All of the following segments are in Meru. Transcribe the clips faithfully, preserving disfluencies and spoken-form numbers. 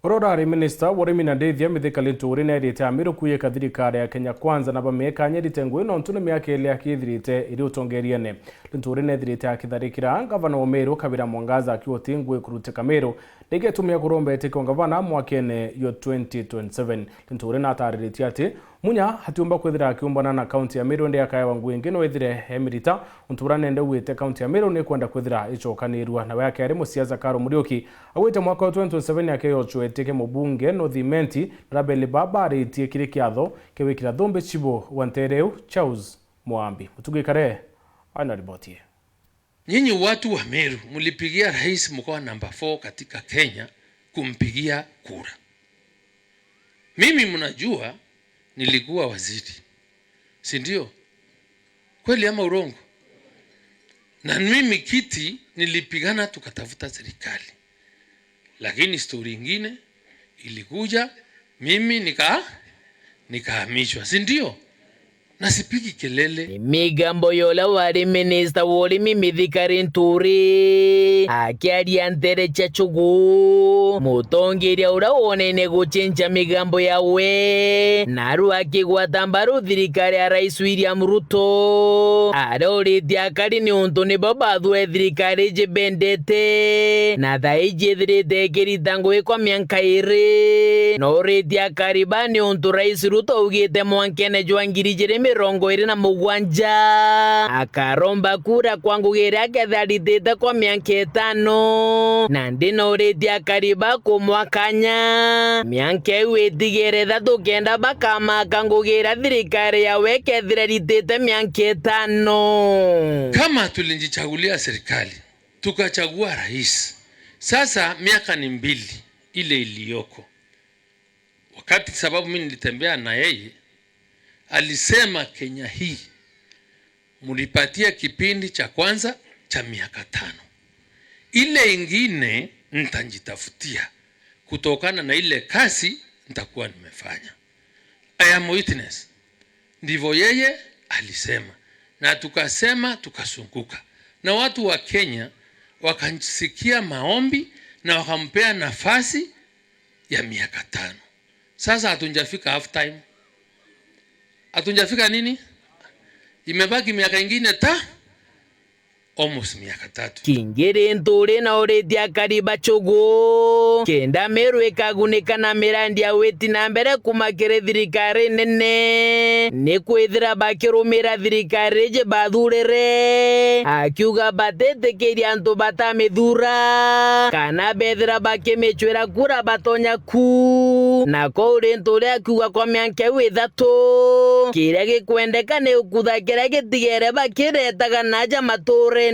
Uria urari minista wa urimi na ndithia Mithika Linturi neerite Amiru kuuyika thirikari ya Kenya Kwanza na bamie kanya irite ngugi nontu ni miaka iiri akithirite iri utongeriene. Linturi neethirite akitharikira ngavana wa Meru Kawira Mwangaza akiuga uti ngugi kurutika Meru nigetumia kuromba itike ungavana mwakene yo twenty twenty-seven. Linturi naatariritie ati Munya atiumba kwithira akiumbana na kaunti ya Meru, indi akaewa ngugi ingi no ithire e mirita, untu buria nende ugwite kaunti ya Meru nikwenda kwithira icokanirua. Nawe akiari musiasa Karo Muriuki augite mwaka wa twenty twenty-seven akeyocwa itike mubunge North Imenti, na Rabeli baba aritie kiri kiatho kia wikira thumbi chibo wa ntere iu Charles Mwambi. Mutugi Kare aina riboti ii. Nyinyi watu wa Meru mlipigia rais mkoa namba four katika Kenya kumpigia kura. Mimi mnajua nilikuwa waziri, si ndio? Kweli ama urongo? Na mimi kiti nilipigana tukatafuta serikali. Lakini story ingine ilikuja, mimi nika-, nikahamishwa, si ndio? Na sipigi kelele. Ni migambo ya uria wari minista wa urimi Mithika Linturi akiaria ntere cia Chugu, mutongeria uria woneine gucenjia migambo yawe, naru akigwata mbaru thirikari ya Rais William Ruto, aria uritie akari ni untu nibo bathue thirikari iji bendete, na thaa iji ithirite ikirita ngugi kwa mianka iiri. No uritie akari ba ni untu Rais Ruto augite mwankene jwa ngiri ijiri mirongo iiri na mugwanja akaromba kura kwa ngugi iria akethira aritite kwa mianka itano. Nandi no uritie akari ba kumwa kanya mianka iu itigere ithatu kenda bakamaka ngugi iria thirikari yawe ikethira iritite mianka itano. Kama tulijichagulia serikali, tukachagua rais. Sasa miaka ni mbili ile iliyoko. Wakati, sababu mimi nilitembea na yeye, alisema Kenya hii mlipatia kipindi cha kwanza cha miaka tano. Ile ingine nitajitafutia kutokana na ile kazi nitakuwa nimefanya. I am witness. Ndivyo yeye alisema. Na tukasema, tukazunguka. Na watu wa Kenya wakasikia maombi na wakampea nafasi ya miaka tano. Sasa hatujafika half time. Hatujafika nini? Imebaki miaka ingine ta almost miaka tatu. Kingiri nturi na uritie akari ba Chugu, kenda Meru ikagunika na mirandi ya witi na mbere kuma kiri thirikari nene, ni kwithira bakirumira thirikari iji bathurire, akiuga batitikiria antu batamithura, kana bethira bakimicwira kura batonya ku. Na kou ri nturi akiuga kwa mianka iu ithatu, kiria gikwendeka ni ukutha kiria gitigere bakiretaga naja maturene.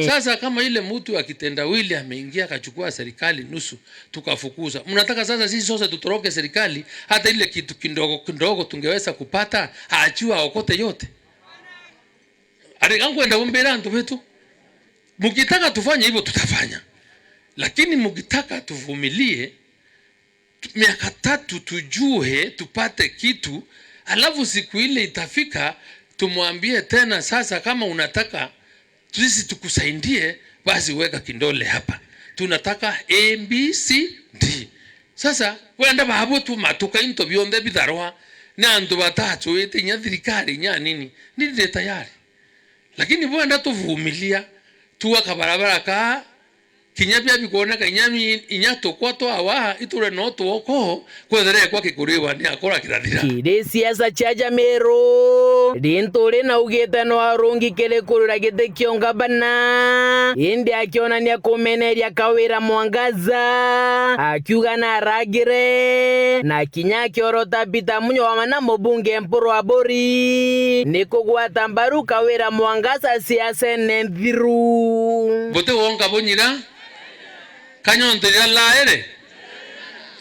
Sasa kama ile mtu wa kitendawili ameingia akachukua serikali nusu, tukafukuza. Mnataka sasa sisi sote tutoroke serikali, hata ile kitu kidogo kidogo tungeweza kupata, aachiwe aokote yote? Ari, nkwenda umbira antu betu, mukitaka tufanye hivyo tutafanya, lakini mukitaka tuvumilie miaka tatu tujue tupate kitu, alafu siku ile itafika tumwambie tena, sasa kama unataka sisi tukusaidie, basi weka kindole hapa, tunataka A B C D. Sasa wenda babu tumatuka into bionthe bitharwa ni antu batachuite inya thirikari inya nini, ni ndi tayari. Lakini bwenda tuvumilia, tuga kabarabara ka kinya bia bikwoneka inya mi-, inya tukwa twawa iture no twoko, kwethira ekwa kikuriwa ni akora kirathira. Kiri siasa cia Jamiru, ri nturi na ugite no arungi kiri kurira giti kio ngabana, indi akionania kumeneria Kawira Mwangaza, akiuga na aragire, na kinya akiorota Peter Munyoma na mubunge Mpuru Aburi, ni kugwata mbaru Kawira Mwangaza siasene nthiru. Buti wonka bunyira, kanyonto iria laere.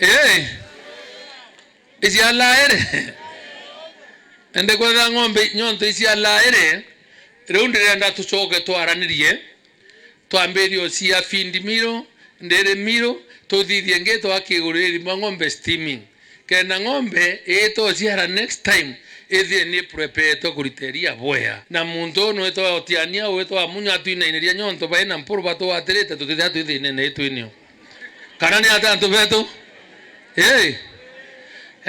Ee, icia laere. Ende kwetha ng'ombe, nyonto icia laere, riu ndirenda tucoke twaranirie. Twambirie ucia feed meal, dairy meal, tuthithie ngi twakigurire rimwe ng'ombe steaming. Kenda ng'ombe itociara next time, ithie ni prepetwe kurita iria bwea. Na muntu uu nwitwa Otiania, witwa Munya, atwinainiria nyonto baina Mpuru batugwatirite, tutithia twi thinene itwinio. Kana ni ata antu betu? Ii,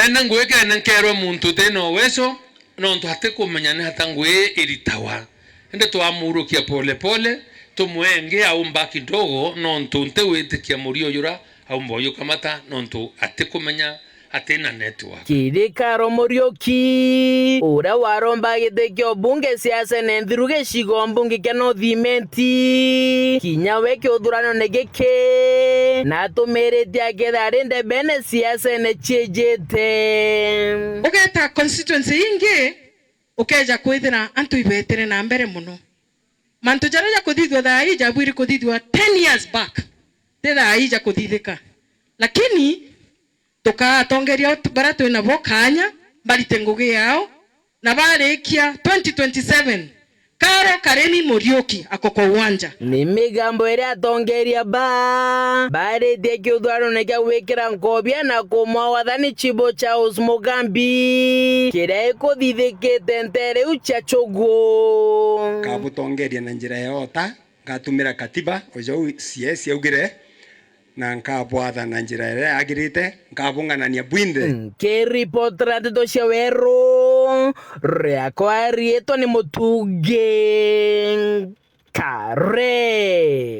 ene ngui kene nkerwe muntu uti na uwezo, nontu atikumenya ni ata ngui iritawa. Indi twamurukia pole pole, tumwenge aumba kidogo, nontu nti witikia murio jura aumba ujukamata, nontu atikumenya, atina network. Kiri Karo Muriuki, uria waromba giti kia ubunge siasene nthiru gicigo mbunge kia North Imenti, kinya we kiuthuranone giki, na atumiritie akethira ari ndebene siasene ciijite. Ugeta constituency ingi, ukeja kwithira antu ibetere na mbere mono. Mantu jaria jakuthithua thaa ii jabwiri kuthithua ten years back, ti thaa ii jakuthithika. Lakini tukaa atongeria baria twi nabo kaanya barite ngugi yao, na barikia twenty twenty-seven, Karo Karimi Muriuki ako kwa uwanja. Ni migambo iria atongeria ba baritie kiuthuranone kia gwikira nkobia na kumwa wathani Chibo Charles Mugambi, kiria ikuthithikite ntere iu cia Chugu. Nkabutongeria na njira ya ota, ngatumira katiba, o jau C S yaugire, na nkabwatha na njira iria yagirite, nkabunganania bwinthe. Nkiripotera ndeto cia weru, riakwa riitwa ni Mutungi Nkare.